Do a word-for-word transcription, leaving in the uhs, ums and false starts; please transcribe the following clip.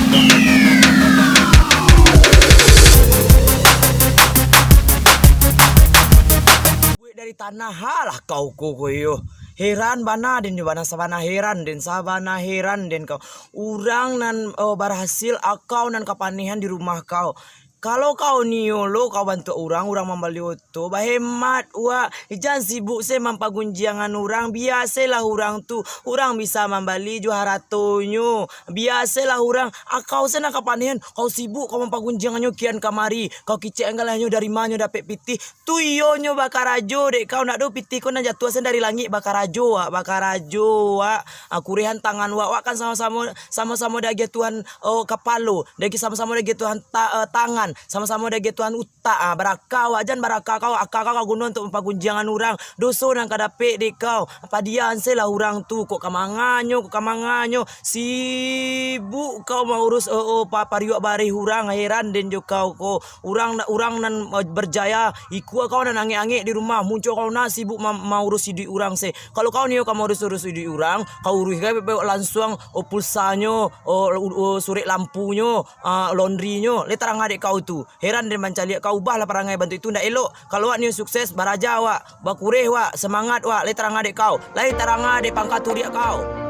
Buek dari tanah, halah kau ko, ko iyo. Heran bana den, jo bana sabana heran den, sabana heran den kau. Urang nan, eh, barasil, akau nan kapanehan di rumah kau. Kalau kau nio lo kau bantuak urang, urang mambali oto, bahemat wak. Jan sibuk se mampagunjiangan urang, biaselah urang tu. Urang bisa mambali jo haratonyo. Biaselah urang, akau se nan kapanehan, kau sibuk kau mampagunjiangannyo kian kamari. Kau kicek anggalannyo dari ma nyo dapek pitih. Tu iyonyo bakarajo dek kau, ndak do pitih ko nan jatuah se dari langik, bakarajo wak, bakarajo wak. Ah, kurehan tangan wak, wak kan samo-samo, samo-samo diagiah Tuhan, oh, kapalo, diagiah samo-samo diagiah Tuhan ta-, eh, tangan, samo-samo diagiah Tuhan utak, ah, baraka wak, jan baraka kau, aka kau kaguno untuak mampagunjiangan urang, doso nan ka dapek dek kau, padiaan se lah urang tu, kok ka manganyo, kok ka manganyo, sibuk kau maurus, eh, oh, pa-, pariuak bareh urang, heran den jo kau ko, urang na-, urang nan, eh, berjaya, ikua kau nan angek-angek di rumah, muncuak kau nan sibuk ma-, maurus iduik urang se, kalau kau nio ka maurus-urus iduik urang, kau uruih gai baik-baik lansuang, oh, pulsanyo, oh, u-, oh, surek lampunyo, ah, laundrynyo, lai tarang dek kau tu. Heran den mancaliak kau, ubahlah parangai bantuak itu, ndak elok. Kalau wak nio sukses, baraja wak, bakureh wak, semangat wak, lai tarang dek kau. Lai tarang dek pangka turiak kau.